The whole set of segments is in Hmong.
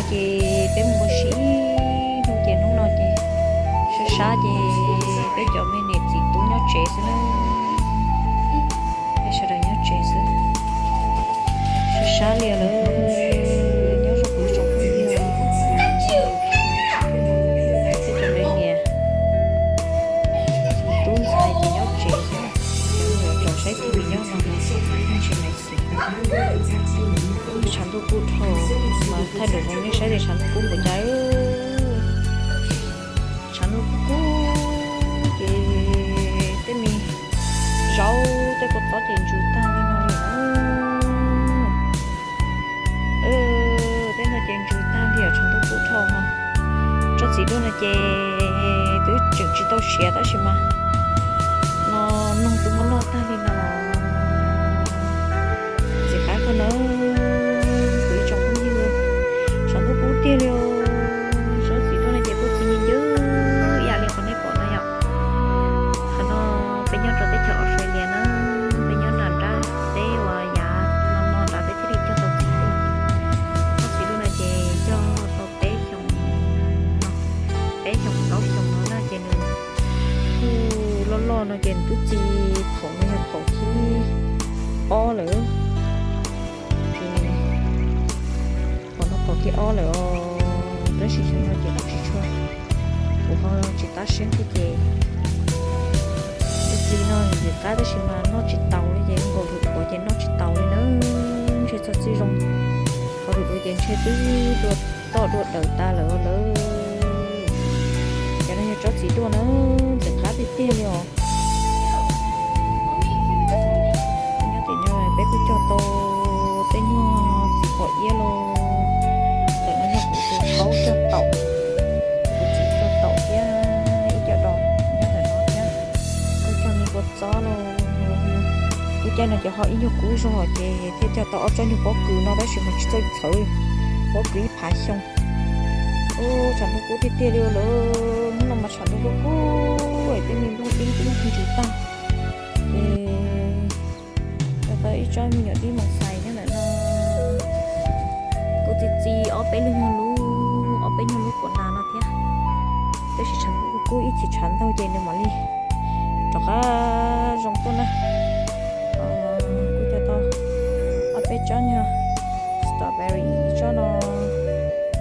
Ces peb mus ua si ib hnub ces hnub no ces sab sab ces peb cov me niam txiv tub nyob tsev xwb na. Peb sawv daws nyob tsev xwb, sab sab li lawm. Nyob zoo kuv tsoom phooj ywg, peb cov me niam txiv tub ntxhais ces nyob tsev xwb, cov saib T V nyob no tsis me xim. Tshav ntuj kub dhau, mas thaij lwm zoo nej saib tias tshav ntuj kub npaum cas. Tshav ntuj kub kub ces tej me zaub tej kua txob ces ntsws tag li no li. Tej no ces ntsws tag li, tshav ntuj kub dhau no. Tsob txiv duaj no ces twb tseem tsis tau siav tab sis mas no noog twb muab noj tag li no. Ntxim qab kawg na, kuv ib tsoom phooj ywg, tshav ntuj kub tiag li os. Tsob txiv duaj no ces kuj txi ncw ncw ib yam li qhov nej pom no yom. Qhov no peb nyob rau teb chaws Australia na, peb nyob nram nrab teb uas yav no no nrad peb thiaj li cog tau txiv duaj. Tsob txiv duaj no ces cog tau peb xyoos, peb xyoos plaub xyoos no na ces nws kuj loj loj no ces nws twb txi, phaum no yog phaum thib ob lawm. Ces phaum no phaum thib ob lawm os, tab sis xyoo no ces kuj tsis tshua, kuv ho tsis tab siab thiab ces kuv txiv no ntxim qab tab sis mas noj tsis taus li ces nkaus rhuav rhuav ces noj tsis taus li na, ntshe txog txiv zoo, ho rhuav rhuav ces ntshe twb dua toj dua daws tas lawm lawm. Cov no yog tsob txiv duaj na, ntxim qab tiag tiag li os. Nyob tim no peb kuj cog tau tej nyuag txiv pom iab los, ntawm no yog kuv tus thaub cog taum, kuv txiv cog taum thiab ib co dos nyob ntawm no thiab. Kuj cog me kua txob los, lub caij no ces ho ib nyuag kub zog ces thiaj cog tau ob tsob nyuag pob kws no tab sis mas tsis txawj txhawv, pob kws ib phav xyoo. Ub, tshav ntuj kub tiag tiag li lawm, hnub no mas tshav ntuj kub kub, tej me nplooj dib dib ntsws tag. Ces tau ib tsob me nyuam dib moos xais nyob ntawm no, kuv txiv txiv ob peb lub nyuag lub, ob peb nyuag lub puav nas no thiab. Tab sis tshav ntuj kub kub ib chim tshav ntaug ces nws mam li rov qab zoo tuaj na. Kuj cog tau ob peb tsob nyuag strawberry, tsob no,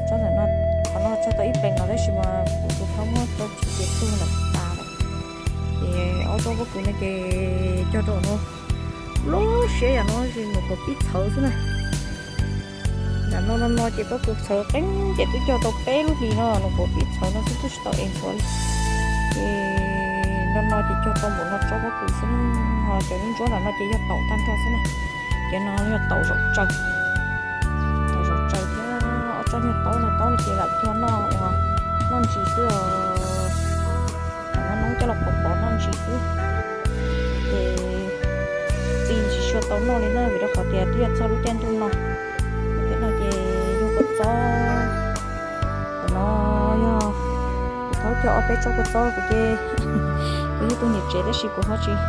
tsob ntawm no, qhov no tso tau ib plees no tab sis mas kuv tus thaub muab rau tsis ces tuag lawm tas lawm. Ces ob tsob pob kws no ces cog rau no, lub siab yam no ces nws puas pib txhawv xwb na. Nram no no no ces pob kws txhawv qeeb ces twb cog tau peb lub hlis no, nws puas pib txhawv no xwb twb tsis tau ev ntxuav li. Ces no no ces cog tau npaum no tsob pob kws xwb, ho cov ntsuab nram no ces yog taum tag nrho xwb na. Ces no yog taum zaum tsaws, taum zaum tsaws thiab ob tsob nyuag taub no, taub no ces lam cog noj uas noj ntsis xwb os. Noj noob coj los pov pov noj ntsis xwb. Ces txiv tsis tshua tau noj li na vim rau qhov tias twb yog txog lub caij ntuj no. Tej no ces yog kua txob, no yog kuv thaub cog ob peb tsob kua txob kuv ces kuv yog tus niam tsev tab sis kuv ho tsis,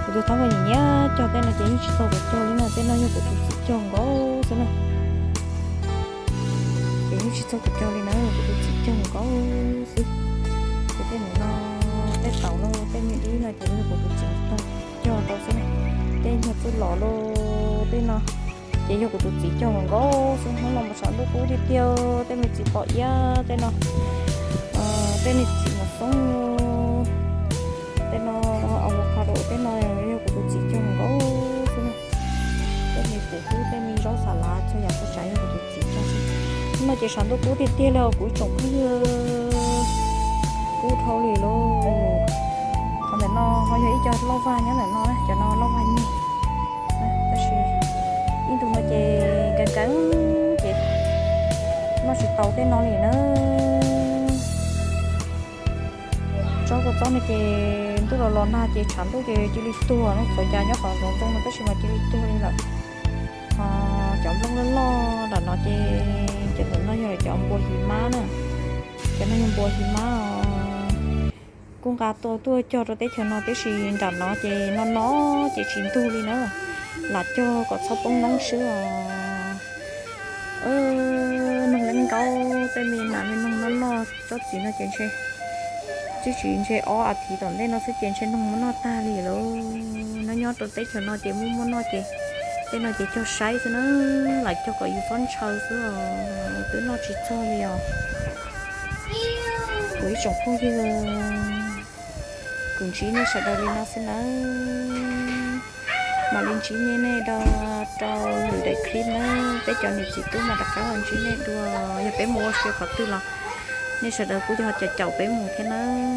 kuv tus thaub ho nyiam nyiam cog tej no ces yeej tsis txog kuv cog li na, tej no yog kuv tus txiv cog nkaus xwb na. Ces yeej tsis txog kuv cog li na, kuv tus txiv cog nkaus xwb. Ces tej no, tej taum no, tej me dib no ces yog kuv tus txiv cog tau xwb na. Tej nyuag txuj lom los tej no ces yog kuv tus txiv cog nkaus xwb. Hnub no mas tshav ntuj kub tiag tiag, tej me txiv pom iab tej no, tej me txiv mos xoob, tej no avocado tej no yog kuv tus txiv cog nkaus xwb na. Tej me kuv hlub tej me zaub xas lav txhua yam txhua tsav yog kuv tus txiv cog xwb. Hnub no ces tshav ntuj kub tiag tiag li os kuv ib tsoom phooj ywg, kub dhau li lauj. Qhov ntawm no ho yog ib co lauj vag nyob ntawm no, cov no lauj vag nyeg. Tab sis ib ntu no ces nkees nkees ces noj tsis tau tej no li na. Tsob kua txob no ces ntuj los los nag ces tshav ntuj ces cia li tuag no, txawm cas nyob qhov ntxoov ntxoo no tab sis mas cia li tuag li lawm. Ho cov nplooj loj loj nram no ces, ces ntawm no yog cov npua his mab na. Cov no yog npua his mab os. Kuj nqa tuaj tuaj cog rau teb chaws no tiam sis nram no ces no no ces tsis ntug li na. Lam cog kom txhob poob noob xwb os. Noog leej Nkaub tej me nas me noog noj noj tsob txiv no ces ntshe twb tsis ntshe ob as thiv tom ntej no xwb ces ntshe noog muab noj tag li lauj. Nyob nyob rau teb chaws no ces muaj muaj noj ces tej no ces cog saib xwb na, lam cog kom yus txhob ntshaw xwb os, twb noj tsis txog li os. Kuv ib tsoom phooj ywg, kuv ntsib nej sawv daws li no xwb nawb. Mam li ntsib nej dua rau lwm daim clip nawb. Peb cov niam txiv tub mas rov qab los ntsib nej dua, yog peb mus ua si qhov twg los nej sawv daws kuj yog caum caum peb mus thiab nawb.